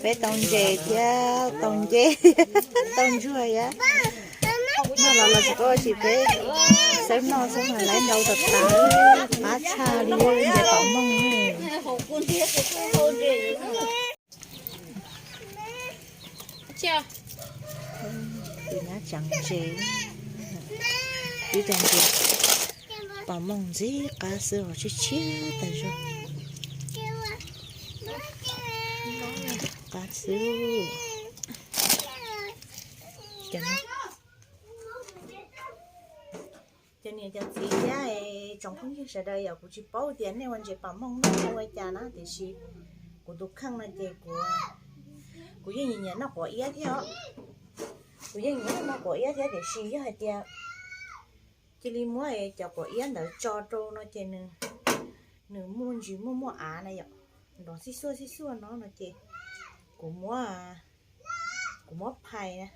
Peb tau ntses thiab tau ncej, tau ntsuag thiab. Noj los los tsis paub tsis, peb xawb noj xwb mas lawv ntau tas tas, qab tshaj li ntses pom mooj. Tus nyab tseem ntses, ib co ntses pom mooj ntxim qab xwb os, tshiab tshiab tas zog. Qab xwb. Cov niam cov txiv thiab tsoom phooj ywg sawv daws, yog kuv tsis paub tias nej ua ntses pom mooj nej ua cas na, tiam sis kuv tus kheej no ces kuv, kuv yeej nyiam noj quav iab thiab os. Kuv yeej nyiam noj quav iab thiab, tiam sis yog hais tias cia li muab cov quav iab ntawd tso rau no ces nws, nws muaj ntsis muaj muaj av na yom, nrov xib xuaj xib xuaj no no ces kuv muab, kuv muab phais,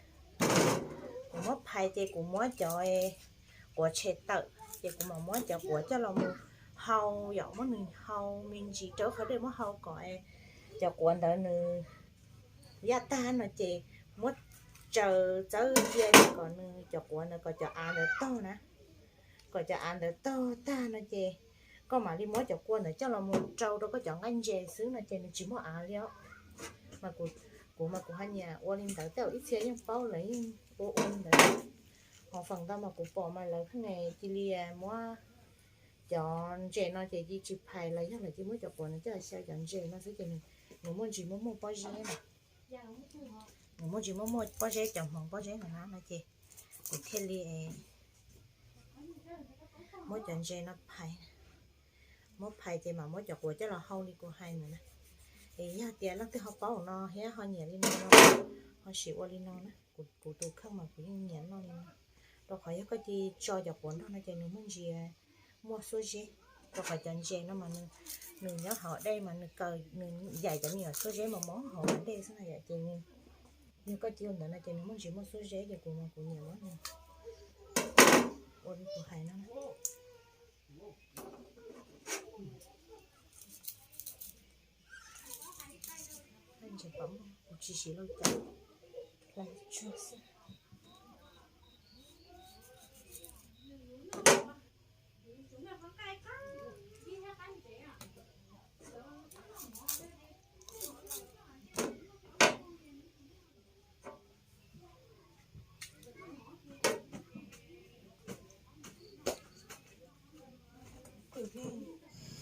kuv muab phais ces kuv muab cov quav tshem tawm ces kuv mam muab cov quav coj los mus hau, yom, muab nws hau me ntsis rau qhov dej, muab hau kom cov quav ntawd nws yaj tag no ces muab tsaws txawb cia kom nws cov quav ntawd, kom cov av ntawd tog na, kom cov av ntawd tog tag no ces koj mam li muab cov kua ntawd coj los mus rau rau koj cov nqaij ntses xwb no ces nws tsis muaj av li os. Mas kuv, kuv mas kuv haj nyiam ua li ntawd, tej zaum ib txhia yeej paub lawv yeej ua ua li ntawd. Ho feem ntau mas kuv pom mas lawv pheej cia li muab cov ntses no ces cia tsis phais los yog lawv cia muab cov quav no coj xyaw cov ntses no xwb ces nws muaj ntsis muaj muaj pob zeb na. Nws muaj ntsis muaj muaj pob zeb, cov hmoov pob zeb ntawd na no ces kuv thiaj li muab cov ntses no phais. Muab phais ces mam muab cov quav coj los hau li kuv hais ntawd na. Es yog tias leej twg ho paub no thiab ho nyiam li no no, ho sim ua li no na. Kuv tus kheej mas kuv yeej nyiam noj li no, rau qhov yog koj cia tso cov quav nrog no ces nws muaj ntsis muaj xuab zeb, rau qhov cov ntses no mas nws nyob hauv dej mas nws kaw, nws yaim cov me nyuam xuab zeb mos mos hauv dej xwb na yom, ces nws, yog koj cia ua ntawd no ces nws muaj ntsis muaj xuab zeb ces kuv mas kuv nyiam muab nws ua li kuv hais no. Ntses pom mooj kuv tsis siv lauj kaub, hlais tsuag xwb.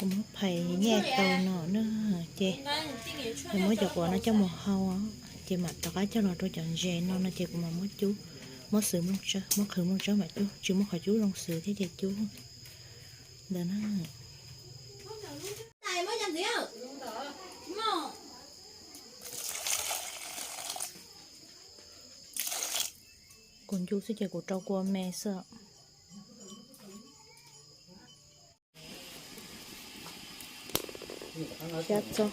Kuv muab phais nyaj tau no na, ces kuv muab cov quav no coj mus hau, ces mam rov qab coj los rau cov ntses no no ces kuv mam muab cub, muab xwb nplooj tsawb, muab qhwv nplooj tsawb mam cub, tsis muaj qhov cub zoo xwb thiab ces cub ntawd na. Kuv ncu xwb ces kuv rau kua me xwb. Xyab txob,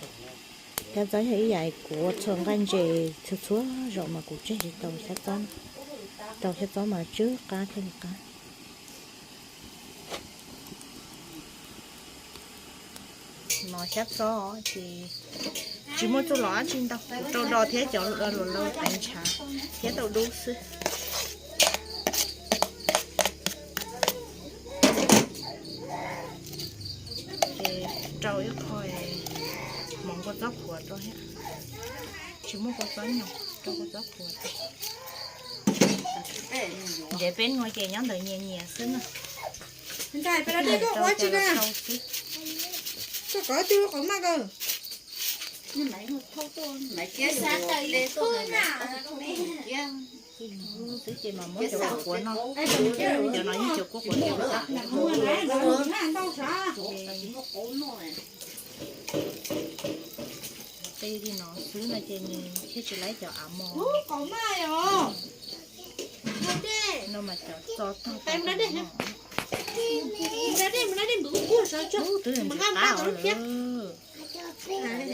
xyab txob yog ib yam kuv ua txhua nqaij ntses txhua txhua zaus mas kuv tseg tsis tau xyab txob, rau xyab txob mas tsw qab thiaj li qab. No xyab txob ces tsis muaj txuj lom dab tsi ntau, kuv rau do thiab cov luam laus teev ntshav thiab tau dub xwb. Ces rau ib qho hmoov kua txob qhuav rau thiab, tsis muaj kua txob nyoos, rau kua txob qhuav rau. Ntev peb nuav ces nyob ntawd nyias nyias xwb na. Ncaim peb los dej koj ua tsi na? Koj kov twg qhov maj kawg. Xwb ces mas muab cov kua quav no, cov no yog cov kua quav tiav tag. Qi li no xwb no ces nws thiaj tsis laib cov av mos. No mas cov txo tag. Ub, twb nws qab os lawm.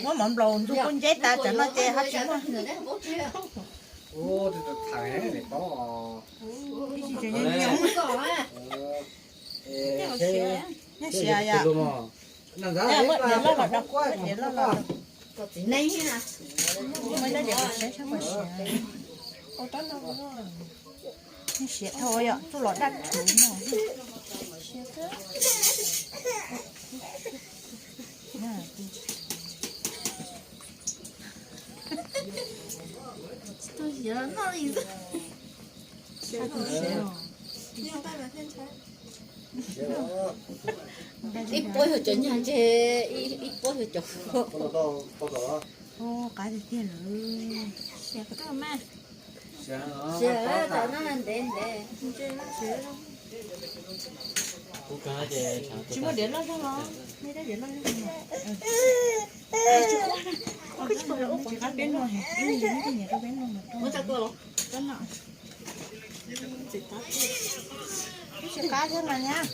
Muab mov nplaum ntxug kua nceb tas tsam no ces ho tsis muaj. Ib sim tseem nyoos. Nej sia yom. Muab diav loj los rau, muab diav loj los rau. Muab diav loj siav, siav dhau yom, txuj lom daj rhuv no. Ib puab yog cov nyag ntseg, ib puab yog cov qab tiag tiag lawm. Siav tom no ntev ntev. Tsis muaj diav loj zog los? Tsis qab peb no, ib nyiam rau peb no mas rau. Tsis qab thiab mas nyab.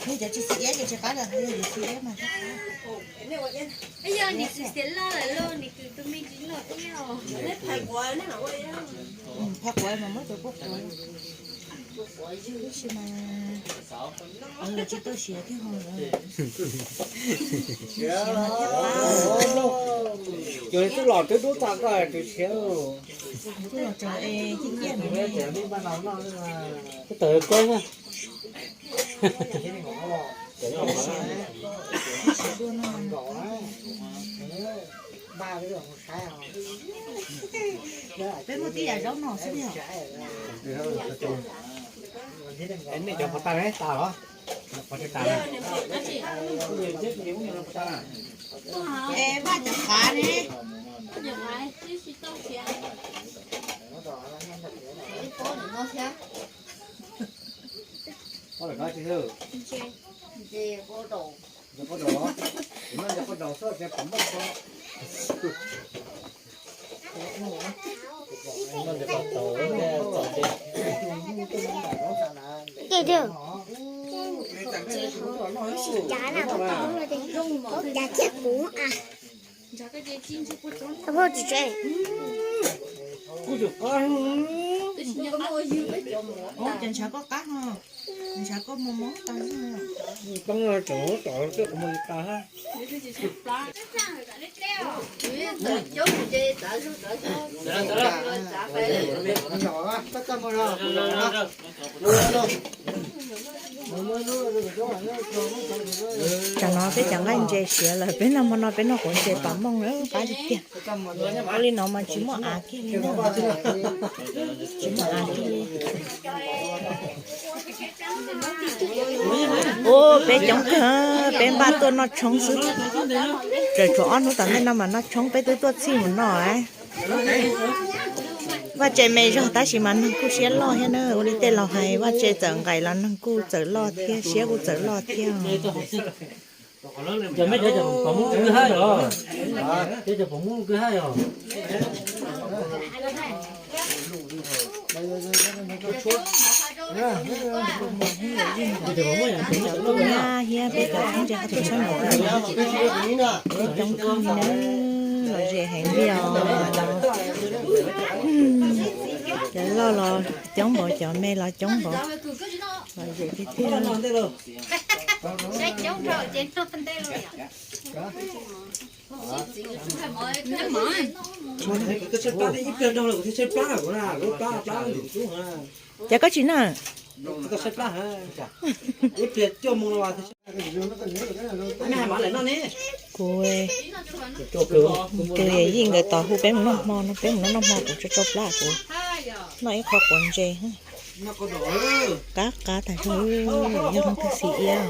Yog cov tsis xis iab ces tsis qab lawm, yog yus xis iab mas thiaj qab. Phais quav mas muab cov quaj quav. Tab sis mas tsis tau siav thiab ho. Cov tub los twb dub tag koj tus siav. Tub los tseem ciaj ciaj. Tawm kuab na. Peb muaj tib yam zaub no xwb tiag. Nej cov pov tag tas los? Es Vaj cov qav ne? Ces cav na, cav thiab kuv a. Tsis tsev. Kuv tus qab, cov ntshav koj qab no, ntshav koj mos mos tag. Toob tseem tom kuv mos li tas. Tam no peb cov nqaij ntses siav lawm, peb noj hmo no peb noj quav ntses pam mooj lawm qab tiag tiag. Ua li no mas tsis muaj av kiag li na. Tsis muaj av kiag li. Ua peb coob kawg, peb npaj tuaj noj tshoob xwb. Tseem tshuav ob hnub tom ntej no mas noj tshoob, peb twb tuaj txhij mus noj. Vaj tse me zog tab sis mas neeg kuj siab loj thiab na. Ua li tej laus hais, vaj tse txawm nqaim los neeg kuj txawm loj thiab, siab kuj txawm loj thiab. Cov me cov pom muj kwj haib os. Cov pom muj kwj haib os. Cov nyab thiab peb cov txheeb ze qhov tus sab no, peb coob kawg li na, lom zem heev li os. Cov loj los coob npaum, cov me los coob npaum, lom zem tiag tiag. Ces koj tsis noj? Kuv, kuv yawm yij nkawd tos hu peb mus noj hmo no, peb mus noj hmo kuv tso tsau plab kuv noj ib qho quav ntses. Qab qab tas zog, yog leej twg xis iab.